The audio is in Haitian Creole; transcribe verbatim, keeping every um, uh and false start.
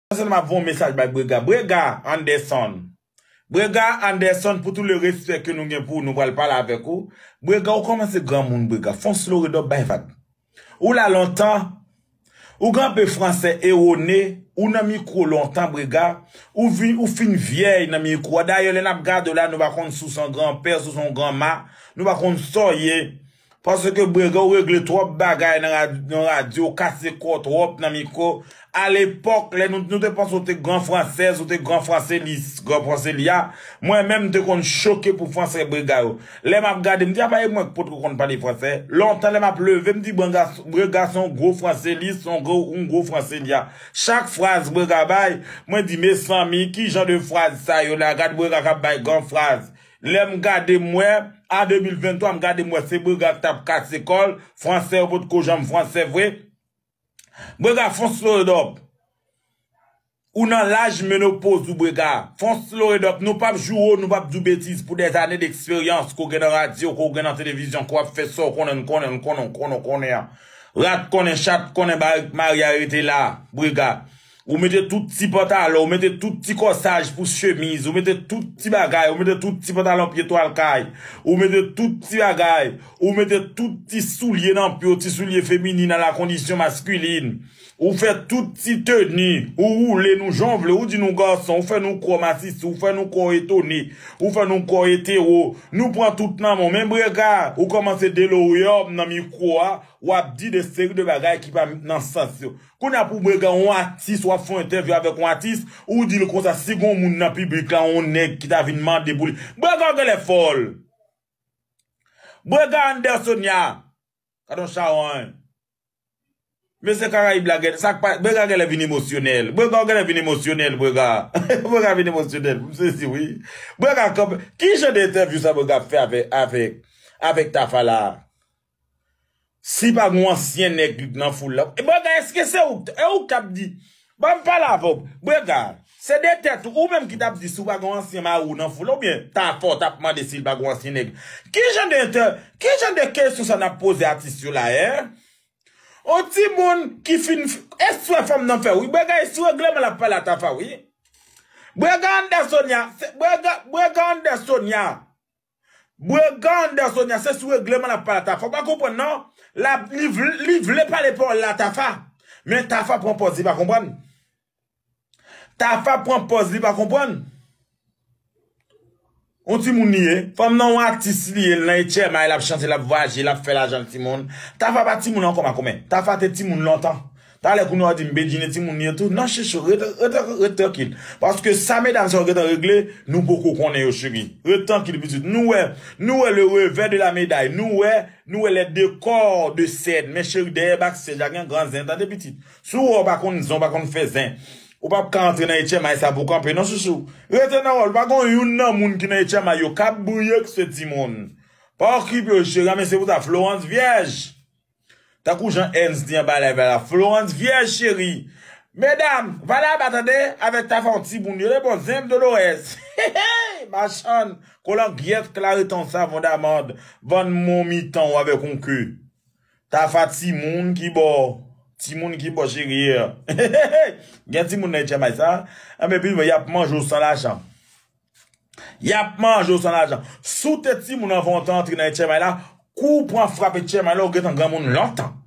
Kòmanse m ap voye yon mesaj bay Brega. Brega Anderson. Brega Anderson, pou tout le respè ke nou gen pou ou, nou pral pale avèk ou. Brega, ou kòmanse granmoun, Brega. Fon slow ridòp bay vag. Ou la lontan. Ou gen anpe fransè ewone. Ou nan mikwo lontan, Brega. Ou vin, ou fin vyèy nan mikwo a. Dayè, lè n ap gade w la, nou pa konn si w se yon granpè, si w se yon granma. Nou pa konn sa w ye. Paske Brega, ou regle twòp bagay nan rad-, nan radyo, ou kase kò w twòp nan mikwo. Alepòk, lè nou, nou te panse w te gran fransèz, ou te gran franselis, gran franselya, mwen menm m te konn choke pou fransè Brega yo. Lè m ap gade, m di, "A, pa e mwen k potko konn pale fransè." Lontan, lè m ap leve, m di, "Brega, Brega se yon gwo franselis, se yon gwo, yon gwo franselya." Chak fraz Brega bay, mwen di, "Mezanmi, ki jan de fraz sa yo la? Gad Brega k ap bay gran fraz." Lè m gade m wè, an de mil venntwa, m gade m wè se Brega k t ap kase kò l, fransè yo potko janm fransè vre. Brega, fon slow it up. Ou nan laj menopoz ou, Brega. Fon slow it up. Nou p ap joure w, nou p ap di w betiz pou dèzane deksperyans ke w gen nan radyo, ke w gen nan televizyon, ke w ap fè sa w konnen, konnen, konnen, konnen, konnen an. Rat konnen, chat konnen, barik mari a rete la, Brega. Ou mete tout ti pantalon, ou mete tout ti kòsaj pou chemiz, ou mete tout ti bagay, ou mete tout ti pantalon pye twal kay, ou mete tout ti bagay, ou mete tout ti soulye nan pye w, ti soulye feminin à la condition masculine. Ou fè tout ti teni, ou woule nou jan w vle, ou di nou gason, ou fè nou kwè masisi, ou fè nou kwè etone, ou fè nou kwè etero, nou pran tout nan men w. Men Brega, ou kòmanse deloryòm nan mikwo a, w ap di de seri de bagay ki pa nan sans yo. Kounye a pou Brega, yon atis, w ap fè yon entèvyou avèk yon atis, ou di l konsa, si gen yon moun nan piblik la, yon nèg ki ta vin mande pou li. Brega, w genlè fòl. Brega Andersonia. Gad yon chawony. Mesye Karayib la, gen, sa k pa, Brega genlè vin emosyonèl. Brega, w genlè vin emosyonèl, Brega. Brega vin emosyonèl. M sezi, wi. Brega, kanpe. Ki jan de entèvyou sa Brega ap fè avèk, avèk, avèk Tafa la? Si pa gen yon ansyen nèg nan foul la. E Brega, èske se ou, e ou k t ap di? Ban m pale avè w. Brega, se de tèt ou, ou menm ki t ap di si w pa gen yon ansyen mari w nan foul la, oubyen Tafa w t ap mande si l pa gen yon ansyen nèg. Ki jan de entè-, ki jan de kesyon sa n ap poze atis yo la, en? On timoun ki fin f-, eswè fanm nan fè, wi. Brega, e sou regleman l ap pale a Tafa, wi. Brega Andersonia, se, Brega, Brega Andersonia. Brega Andersonia, se sou regleman l ap pale a Tafa. Ou pa konprann, non? L ap, li vle, li vle pale pawòl la Tafa. Men Tafa pran pòz li pa konprann. Tafa pran pòz li pa konprann. On timoun li ye. Fanm nan on atis li ye, l nan H M I, l ap chante, l ap vwayaje, l ap fè lajan l timoun. Tafa pa timoun ankò, makomè. Tafa te timoun lontan. Talè kounye a w di m Bedjine timoun li ye tou. Non, chouchou, ret, ret, ret trankil. Paske sa medam sa yo gentan regle, nou poko konnen yo, cheri. Ret trankil, pitit. Nou wè, nou wè le revers de la médaille. Nou wè, nou wè les deux corps de scène. Men cheri, dèyè backstage la gen gran zen, tande, pitit. Si w wè w pa konn zen, w pa konn fè zen, ou p ap ka antre nan H M I sa pou w kanpe, non, chouchou. Rete nan wòl, pa gen youn nan moun ki nan H M I yo k ap briye k se timoun. Pa okipe yo, cheri, men se pou sa, Florence vyèj. Tankou jan Ernst di anba live la, Florence vyèj, cheri. Medam, valaba, tande, avèk Tafa on timoun, yo le bon zen Dolores. Machann, kolangyèt, klariton, savon damand, vann mon mitan w avèk on ke. Tafa timoun ki bò, timoun ki bò cheri a. Gen timoun nan H M I sa, anben pi y ap manje w san lajan. Y ap manje w san lajan. Si w te timoun anvan w te antre nan H M I la, kou w pran frap H M I la, ou gentan granmoun lontan.